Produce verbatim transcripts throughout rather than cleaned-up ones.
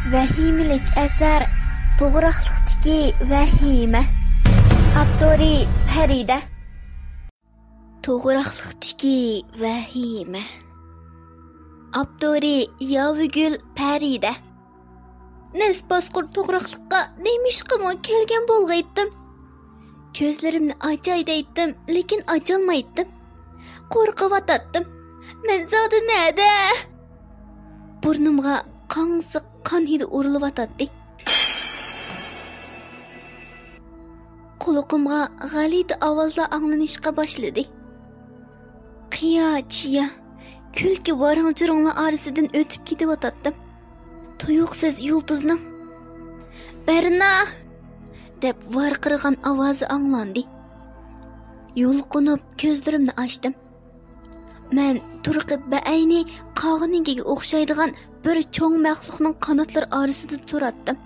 ۋەھىمىلىك ئەسەر، توغراقلىقتىكى ۋەھىمە. ئاپتورى: پەرىدە. توغراقلىقتىكى ۋەھىمە. ئاپتورى: ياۋىگۈل پەرىدە. نەس پاسقۇر توغراقلىققا نېمىشقىمۇ كەلگەن بولغىيتتىم؟ كۆزلىرىمنى ئاچاي دەيتتىم، لېكىن ئاچالمايتتىم. قورقۇۋاتاتتىم. مەن زادى نەدە؟ بۇرنۇمغا قاڭسىق قان ھىدى ئۇرۇلۇۋاتاتتى. قۇلىقىمغا غەلىتە ئاۋازلار ئاڭلىنىشقا باشلىدى. قىيا-چىيا، كۈلكە ۋاراڭ-چۇرۇڭلار ئارىسىدىن ئۆتۈپ كېتىۋاتاتتىم. تۇيۇقسىز يۇلتۇزنىڭ «بەرنا!» دەپ ۋارقىرىغان ئاۋازى ئاڭلاندى. يۇلقۇنۇپ كۆزلىرىمنى ئاچتىم. مەن تۇرقى بەئەينى قاغىنىڭكىگە ئوخشايدىغان بىر چوڭ مەخلۇقنىڭ قاناتلىرى ئارىسىدا تۇراتتىم.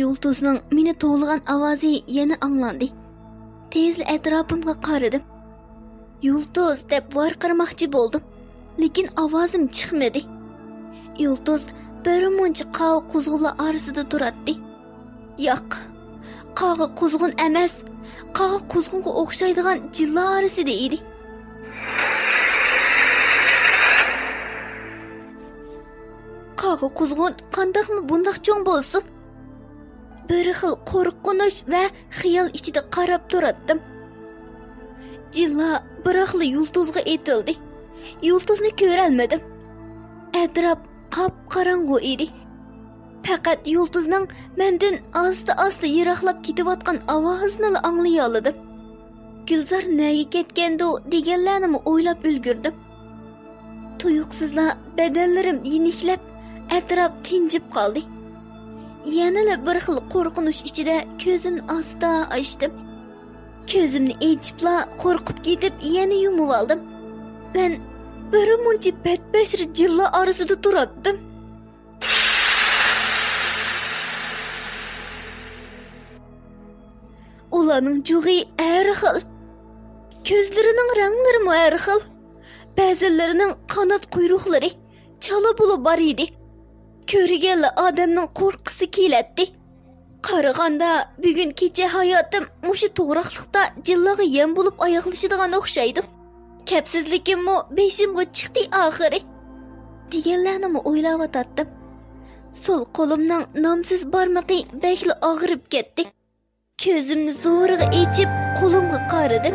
يۇلتۇزنىڭ مېنى توۋلىغان ئاۋازى يەنە ئاڭلاندى. تېزلا ئەتراپىمغا قارىدىم. «يۇلتۇز!» دەپ ۋارقىرىماقچى بولدۇم، لېكىن ئاۋازىم چىقمىدى. يۇلتۇز بىرمۇنچە قاغا قۇزغۇنلار ئارىسىدا تۇراتتى. ياق، قاغا قۇزغۇن ئەمەس، قاغا قۇزغۇنغا ئوخشايدىغان جىنلار ئارىسىدا ئىدى. قاغا قۇزغۇن قانداقمۇ بۇنداق چوڭ بولسۇن؟ بىر خىل قورقۇنچ ۋە خىيال ئىچىدە قاراپ تۇراتتىم. جىنلار بىراقلا يۇلتۇزغا ئېتىلدى. يۇلتۇزنى كۆرەلمىدىم. ئەتراپ قاپقاراڭغۇ ئىدى. پەقەت يۇلتۇزنىڭ مەندىن ئاستا-ئاستا يىراقلاپ كېتىۋاتقان ئاۋازىنىلا ئاڭلىيالىدىم. گۈلزار نەگە كەتكەندۇ دېگەنلەرنىمۇ ئويلاپ ئۈلگۈردۈم. تۇيۇقسىزلا بەدەنلىرىم يېنىكلەپ، ئەتراپ تىنجىپ قالدى. يەنىلا بىر خىل قورقۇنچ ئىچىدە كۆزۈمنى ئاستا ئاچتىم. كۆزۈمنى ئېچىپلا قورقۇپ كېتىپ يەنە يۇمۇۋالدىم. مەن بىرمۇنچە بەتبەشىرە جىنلار ئارىسىدا تۇراتتىم. ئۇلارنىڭ جۇغى ھەر خىل. كۆزلىرىنىڭ رەڭلىرىمۇ ھەر خىل. بەزىلىرىنىڭ قانات قۇيرۇقلىرى، چالا بولۇپ بار ئىدى. كۆرگەنلا ئادەمنىڭ قورققۇسى كېلەتتى. قارىغاندا، بۈگۈن كېچە ھاياتىم مۇشۇ توغراقلىقتا جىنلارغا يەم بولۇپ ئاياغلىشىدىغان ئوخشايدۇ. كەپسىزلىكىممۇ بېشىمغا چىقتى ئاخىرى، دېگەنلەرنىمۇ ئويلاۋاتاتتىم. سول قولۇمنىڭ نامسىز بارمىقى بەكلا ئاغرىپ كەتتى. كۆزۈمنى زورىغا ئېچىپ، قولۇمغا قارىدىم.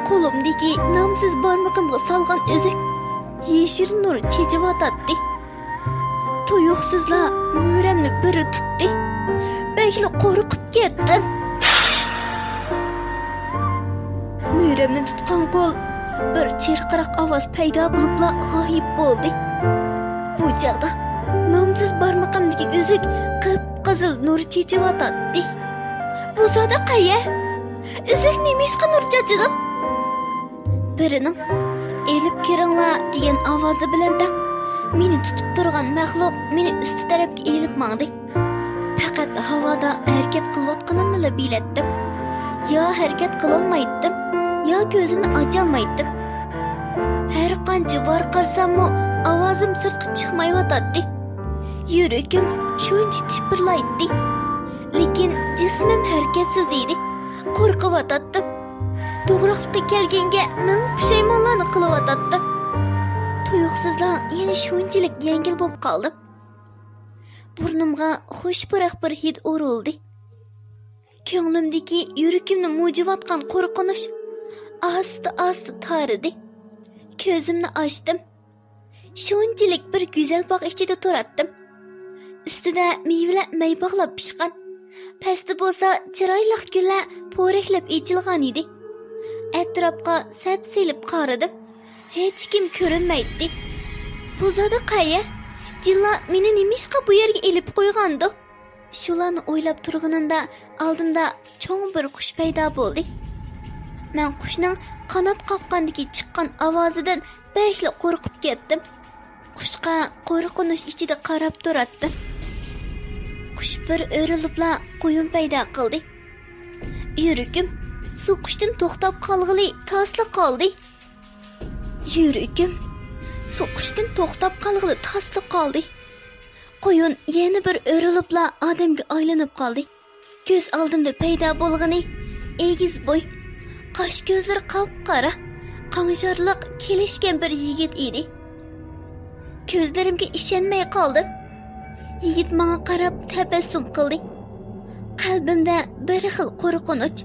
قولۇمدىكى نامسىز بارمىقىمغا سالغان ئۈزۈك يېشىل نۇر چېچىۋاتاتتى. تۇيۇقسىزلا مۈرەمنى بىرى تۇتتى. بەكلا قورقۇپ كەتتىم. مۈرەمنى تۇتقان قول بىر چىرقىراق ئاۋاز پەيدا بولۇپلا غايىب بولدى. بۇ چاغدا نامسىز بارمىقىمدىكى ئۈزۈك قىپقىزىل نۇر چېچىۋاتاتتى. بۇ زادى قەيە؟ ئۈزۈك نېمىشقا نۇر چاچىدۇ؟ بىرىنىڭ «ئېلىپ كىرىڭلار» دېگەن ئاۋازى بىلەن تەڭ، مېنى تۇتۇپ تۇرغان مەخلۇق مېنى ئۈستى تەرەپكە ئېلىپ ماڭدى. پەقەت ھاۋادا ھەرىكەت قىلىۋاتقىنىمنىلا بىلەتتىم. يا ھەرىكەت قىلالمايتتىم، يا كۆزۈمنى ئاچالمايتتىم. ھەر قانچە ۋارقىرىساممۇ، ئاۋازىم سىرتقا چىقمايۋاتاتتى. يۈرىكىم شۇنچە تىپىرلايتتى. لېكىن جىسمىم ھەرىكەتسىز ئىدى. قورقۇۋاتاتتىم. توغراقلىققا كەلگەنگە مىڭ پۇشايمانلارنى قىلىۋاتاتتىم. تۇيۇقسىزلا يەنە شۇنچىلىك يەڭگىل بولۇپ قالدىم. بۇرنۇمغا خۇش پۇراق بىر ھىد ئۇرۇلدى. كۆڭلۈمدىكى يۈرىكىمنى مۇجۇۋاتقان قورقۇنچ ئاستا-ئاستا تارىدى. كۆزۈمنى ئاچتىم. شۇنچىلىك بىر گۈزەل باغ ئىچىدە تۇراتتىم. ئۈستىدە مېۋىلەر مەي باغلاپ پىشقان. پەستە بولسا چىرايلىق گۈللەر پورەكلەپ ئېچىلغانىدى. ئەتراپقا سەپسېلىپ قارىدىم. ھېچكىم كۆرۈنمەيتتى. بۇ زادى قەيە؟ جىنلار مېنى نېمىشقا بۇ يەرگە ئېلىپ قويغاندۇ؟ شۇلارنى ئويلاپ تۇرغىنىمدا ئالدىمدا چوڭ بىر قۇش پەيدا بولدى. مەن قۇشنىڭ قانات قاققاندىكى چىققان ئاۋازىدىن بەكلا قورقۇپ كەتتىم. قۇشقا قورقۇنچ ئىچىدە قاراپ تۇراتتىم. قۇش بىر ئۆرۈلۈپلا قۇيۇن پەيدا قىلدى. يۈرىكىم سوقۇشتىن توختاپ قالغىلى تاسلا قالدى. يۈرىكىم سوقۇشتىن توختاپ قالغىلى تاسلا قالدى. قۇيۇن يەنە بىر ئۆرۈلۈپلا ئادەمگە ئايلىنىپ قالدى. كۆز ئالدىمدا پەيدا بولغىنى ئېگىز بوي، قاش كۆزلىرى قاپقارا، قاڭشارلىق، كېلىشكەن بىر يىگىت ئىدى. كۆزلىرىمگە ئىشەنمەي قالدىم. يىگىت ماڭا قاراپ تەبەسسۇم قىلدى. قەلبىمدە بىر خىل قورقۇنچ.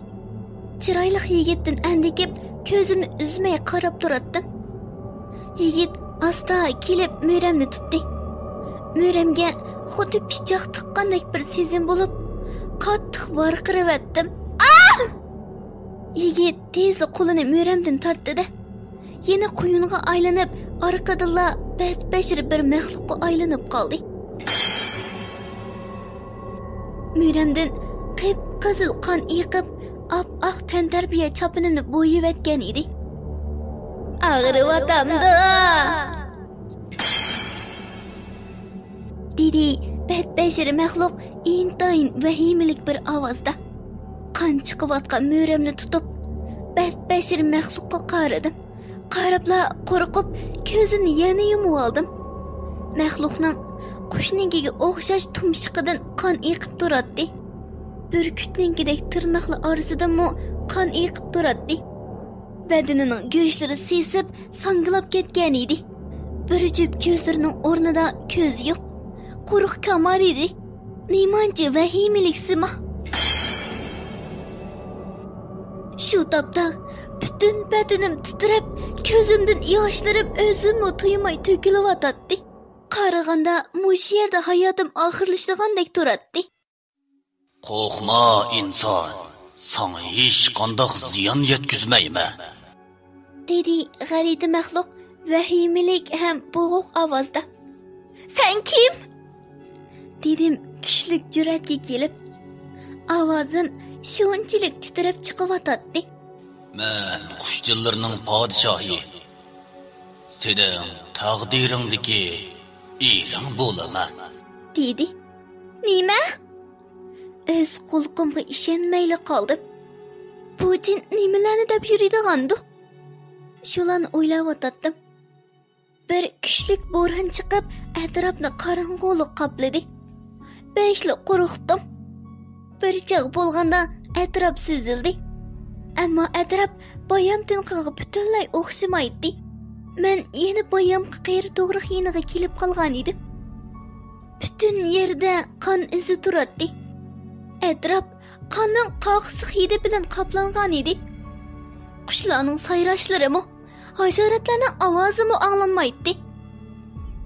چىرايلىق يىگىتتىن ئەندىكىپ، كۆزۈمنى ئۈزمەي قاراپ تۇراتتىم. يىگىت ئاستا كېلىپ مۈرەمنى تۇتتى. مۈرەمگە خۇددى پىچاق تىققاندەك بىر سېزىم بولۇپ، قاتتىق ۋارقىرىۋەتتىم. ئاھ! يىگىت تېزلا قولىنى مۈرەمدىن تارتتى-دە، يەنە قۇيۇنغا ئايلىنىپ، ئارقىدىنلا بەتبەشىرە بىر مەخلۇققا ئايلىنىپ قالدى. مۈرەمدىن قىپقىزىل قان ئېقىپ، ئاپئاق تەنتەربىيە چاپىنىمنى بويىۋەتكەن ئىدى. «ئاغرىۋاتامدۇ؟» دېدى بەتبەشىرە مەخلۇق ئىنتايىن ۋەھىمىلىك بىر ئاۋازدا. قان چىقىۋاتقان مۈرەمنى تۇتۇپ، بەتبەشىرە مەخلۇققا قارىدىم. قاراپلا قورقۇپ، كۆزۈمنى يەنە يۇمۇۋالدىم. مەخلۇقنىڭ قۇشنىڭكىگە ئوخشاش تۇمشۇقىدىن قان ئېقىپ تۇراتتى. بۈركۈتنىڭكىدەك تىرناقلار ئارىسىدىنمۇ قان ئېقىپ تۇراتتى. بەدىنىنىڭ گۆشلىرى سېسىپ، ساڭگىلاپ كەتكەن ئىدى. بىر جۈپ كۆزلىرىنىڭ ئورنىدا كۆز يوق. قۇرۇق كامار ئىدى. نېمانچە ۋەھىمىلىكسىما! شۇ تاپتا پۈتۈن بەدىنىم تىترەپ، كۆزۈمدىن ياشلىرىم ئۆزۈممۇ تۇيماي تۆكۈلۈۋاتاتتى. قارىغاندا مۇشۇ يەردە ھاياتىم ئاخىرلىشىدىغاندەك تۇراتتى. «قورقما، ئىنسان، ساڭا ھېچقانداق زىيان يەتكۈزمەيمەن.» دېدى غەلىتە مەخلۇق ۋەھىمىلىك ھەم بوغۇق ئاۋازدا. «سەن كىم؟» دېدىم كۈچلۈك جۈرئەتكە كېلىپ. ئاۋازىم شۇنچىلىك تىترەپ چىقىۋاتاتتى. «مەن قۇشجىنلىرىنىڭ پادىشاھى، سېنىڭ تەقدىرىڭدىكى ئېرىڭ بولىمەن.» دېدى. «نېمە؟» ئۆز قۇلىقىمغا ئىشەنمەيلا قالدىم. بۇ جىن نېمىلەرنى دەپ يۈرىدىغاندۇ؟ شۇلارنى ئويلاۋاتاتتىم. بىر كۈچلۈك بوران چىقىپ، ئەتراپنى قاراڭغۇلۇق قاپلىدى. بەكلا قورقتۇم. بىر چاغ بولغاندا ئەتراپ سۈزۈلدى. ئەمما ئەتراپ بايامتىنقىغا پۈتۈنلەي ئوخشىمايتتى. مەن يەنە بايامقى قېرى توغراق يېنىغا كېلىپ قالغان ئىدىم. پۈتۈن يەردە قان ئىزى تۇراتتى. ئەتراپ قاننىڭ قاقسىق ھىدى بىلەن قاپلانغان ئىدى. قۇشلارنىڭ سايراشلىرىمۇ، ھاشاراتلارنىڭ ئاۋازىمۇ ئاڭلانمايتتى.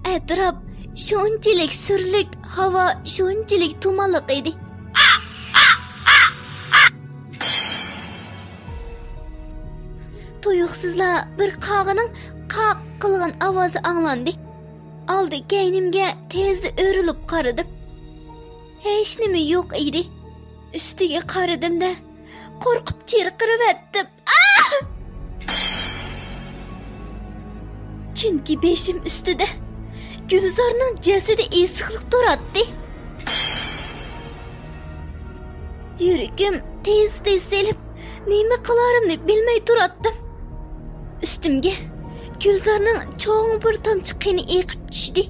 ئەتراپ شۇنچىلىك سۈرلۈك، ھاۋا شۇنچىلىك تۇمانلىق ئىدى. تۇيۇقسىزلا بىر قاغىنىڭ قاق قىلغان ئاۋازى ئاڭلاندى. ئالدى كەينىمگە تېزلا ئۆرۈلۈپ قارىدىم. ھېچنېمە يوق ئىدى. ئۈستىگە قارىدىم-دە، قورقۇپ چىرقىرىۋەتتىم. ئاھ! چۈنكى بېشىم ئۈستىدە گۈلزارنىڭ جەسىتى ئېسىقلىق تۇراتتى. يۈرىكىم تېز-تېز سېلىپ، نېمە قىلارىمنى بىلمەي تۇراتتىم. ئۈستۈمگە گۈلزارنىڭ چوڭ بىر تامچە قېنى ئېقىپ چۈشتى.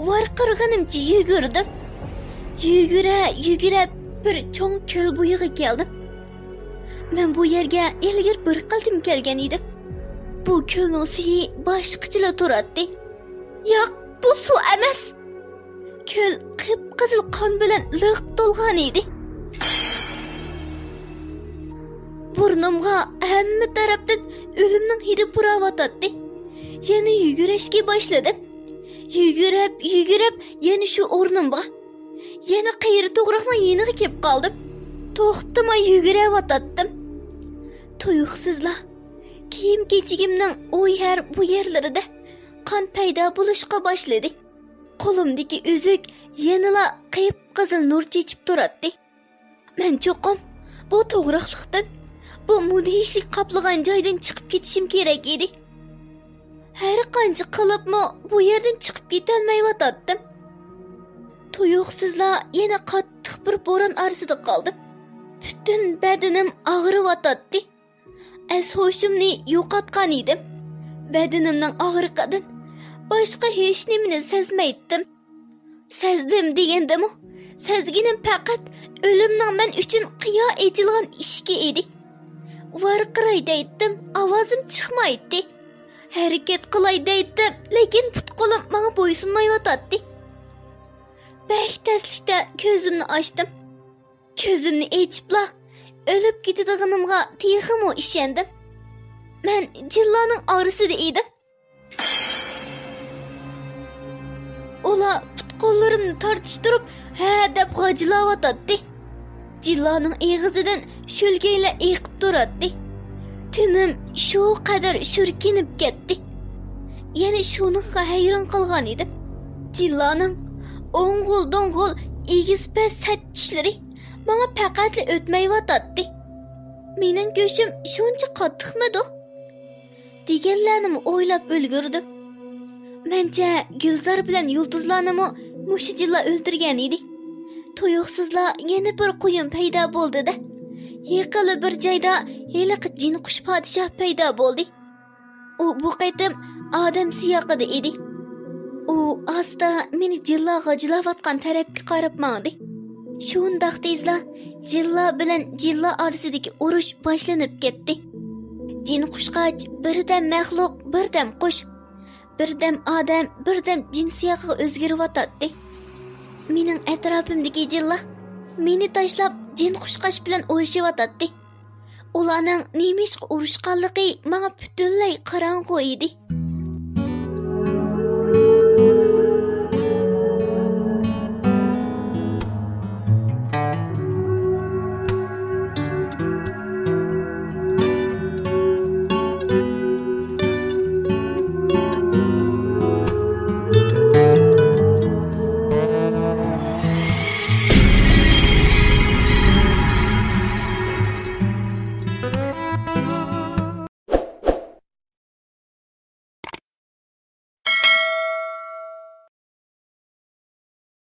ۋارقىرىغىنىمچە يۈگۈردۈم. يۈگۈرە، يۈگۈرە بىر چوڭ كۆل بويىغا كەلدىم. مەن بۇ يەرگە ئىلگىرى بىر قېتىم كەلگەن ئىدىم. بۇ كۆلنىڭ سۈيى باشقىچىلا تۇراتتى. ياق، بۇ سۇ ئەمەس. كۆل قىپقىزىل قان بىلەن لىق تولغان ئىدى. بۇرنۇمغا ھەممە تەرەپتىن ئۆلۈمنىڭ ھىدى پۇراۋاتاتتى. يەنە يۈگۈرۈشكە باشلىدىم. يۈگۈرۈپ، يۈگۈرۈپ، يەنە شۇ ئورنۇمغا، يەنە قېرى توغراقنىڭ يېنىغا كېلىپ قالدىم. توختىماي يۈگۈرۈۋاتاتتىم. تۇيۇقسىزلا كىيىم-كېچىكىمنىڭ ئۇ يەر، بۇ يەرلىرىدە قان پەيدا بولۇشقا باشلىدى. قولۇمدىكى ئۈزۈك يەنىلا قىپقىزىل نۇر چېچىپ تۇراتتى. مەن چوقۇم بۇ توغراقلىقتىن، بۇ مۇدھىشلىك قاپلىغان جايدىن چىقىپ كېتىشىم كېرەك ئىدى. ھەر قانچە قىلىپمۇ بۇ يەردىن چىقىپ كېتەلمەيۋاتاتتىم. تۇيۇقسىزلا يەنە قاتتىق بىر بوران ئارىسىدا قالدىم. پۈتۈن بەدىنىم ئاغرىۋاتاتتى. ئەس-ھوشۇمنى يوقاتقان ئىدىم. بەدىنىمنىڭ ئاغرىقىدىن باشقا ھېچنېمىنى سەزمەيتتىم. سەزدىم دېگەندىمۇ، سەزگىنىم پەقەت ئۆلۈمنىڭ مەن ئۈچۈن قىيا ئېچىلغان ئىشىكى ئىدى. ۋارقىراي دەيتتىم، ئاۋازىم چىقمايتتى. ھەرىكەت قىلاي دەيتتىم، لېكىن پۇت-قولۇم ماڭا بويسۇنمايۋاتاتتى. بەك تەسلىكتە كۆزۈمنى ئاچتىم. كۆزۈمنى ئېچىپلا، ئۆلۈپ كېتىدىغىنىمغا تېخىمۇ ئىشەندىم. مەن جىنلارنىڭ ئارىسىدا ئىدىم. ئۇلار پۇت-قوللىرىمنى تارتىشتۇرۇپ، ھە دەپ غاجىلاۋاتاتتى. جىنلارنىڭ ئېغىزىدىن شۆلگەيلەر ئېقىپ تۇراتتى. تېنىم شۇ قەدەر شۈركۈنۈپ كەتتى. يەنە شۇنىڭغا ھەيران قالغان ئىدىم. جىنلارنىڭ ئوڭغۇل-دوڭغۇل ئېگىز-پەس سەت چىشلىرى ماڭا پەقەتلا ئۆتمەيۋاتاتتى. مېنىڭ گۆشۈم شۇنچە قاتتىقمىدۇ؟ دېگەنلەرنىمۇ ئويلاپ ئۈلگۈردۈم. مەنچە، گۈلزار بىلەن يۇلتۇزلارنىمۇ مۇشۇ جىنلار ئۆلتۈرگەن ئىدى. تۇيۇقسىزلا يەنە بىر قۇيۇن پەيدا بولدى-دە، يېقىنلا بىر جايدا ھېلىقى جىن قۇش پادىشاھ پەيدا بولدى. ئۇ بۇ قېتىم ئادەم سىياقىدا ئىدى. ئۇ ئاستا مېنى جىنلار غاجىلاۋاتقان تەرەپكە قاراپ ماڭدى. شۇنداق تېزلا جىنلار بىلەن جىنلار ئارىسىدىكى ئۇرۇش باشلىنىپ كەتتى. جىن قۇشقاچ بىردەم مەخلۇق، بىردەم قۇش، بىردەم ئادەم، بىردەم جىن سىياقىغا ئۆزگىرىۋاتاتتى. مېنىڭ ئەتراپىمدىكى جىنلار مېنى تاشلاپ جىن قۇشقاچ بىلەن ئۇرۇشۇۋاتاتتى. ئۇلارنىڭ نېمە ئىشقا ئۇرۇشقانلىقى ماڭا پۈتۈنلەي قاراڭغۇ ئىدى.